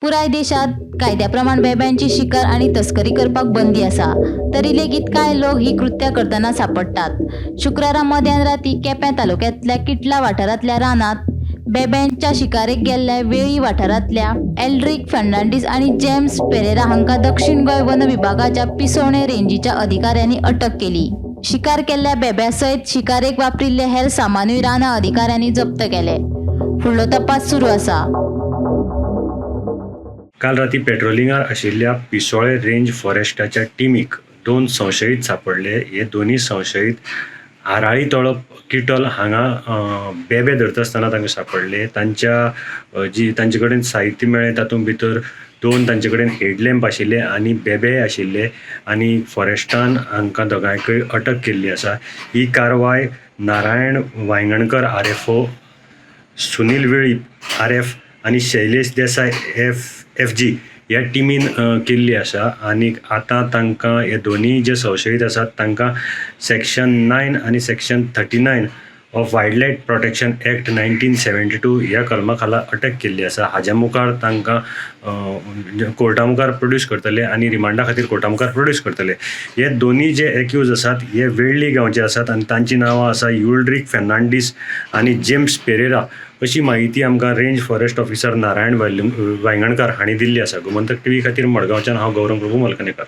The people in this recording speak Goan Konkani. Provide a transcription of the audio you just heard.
पुराय देशांत कायद्या प्रमाण बेब्यांची शिकार आनी तस्करी करपाक बंदी आसा, तरी लेगीत कांय लोक ही कृत्यां करतना सांपडटात. शुक्रारा मध्यान राती केपें तालुक्यांतल्या किटला वाठारांतल्या रानांत बेब्यांच्या शिकारेक गेल्ल्या वेळी वाठारांतल्या एल्ड्रीक फर्नांडीस आनी जेम्स पेरेरा हांकां दक्षीण गोंय वन विभागाच्या पिसोणें रेंजीच्या अधिकाऱ्यांनी अटक केली. शिकार केल्ल्या बेब्या सयत शिकारेक वापरिल्ले हेर सामानूय रानां अधिकाऱ्यांनी जप्त केले. फुडलो तपास सुरू आसा. काल राती पेट्रोलिंगार आशिल्ल्या पिसोळे रेंज फॉरेस्टाच्या टिमीक दोन संशयीत सांपडले. हे दोनूय संशयीत आराळी तळप किटल हांगा बेबे धरता आसतना तांकां सांपडले. तांच्या जी तांचे कडेन साहित्य मेळ्ळें तातूंत भितर दोन तांचे कडेन हेडलॅम्प आशिल्ले आनी बेबे आशिल्ले आनी फॉरेस्टान हांकां दोगांयकय अटक केल्ली आसा. ही कारवाय Narayan Vaingankar RFO, Sunil Velip RF आनी शैलेश देसाय एफ जी ह्या टिमीन केल्ली आसा आनी आतां तांकां हे दोनूय जे संशयीत आसात तांकां सेक्शन 9 आनी section 39 of wild life protection act 1972 ह्या कलमा खाला अटक केल्ली आसा. हाज्या मुखार तांकां कोर्टा मुखार प्रोड्यूस करतले आनी रिमांडा खातीर कोर्टा मुखार प्रोड्यूस करतले. हे दोनूय जे एक्यूज आसात हे वेळ्ळी गांवचे आसात आनी तांची नांवां आसा युल्ड्रीक फेर्नांडीस आनी जेम्स पेरेरा अशी म्हायती आमकां range forest officer Narayan Vaingankar हांणी दिल्ली आसा. गोमंतक टिव्ही खातीर मडगांवच्यान हांव गौरव प्रभू मलकनेकर.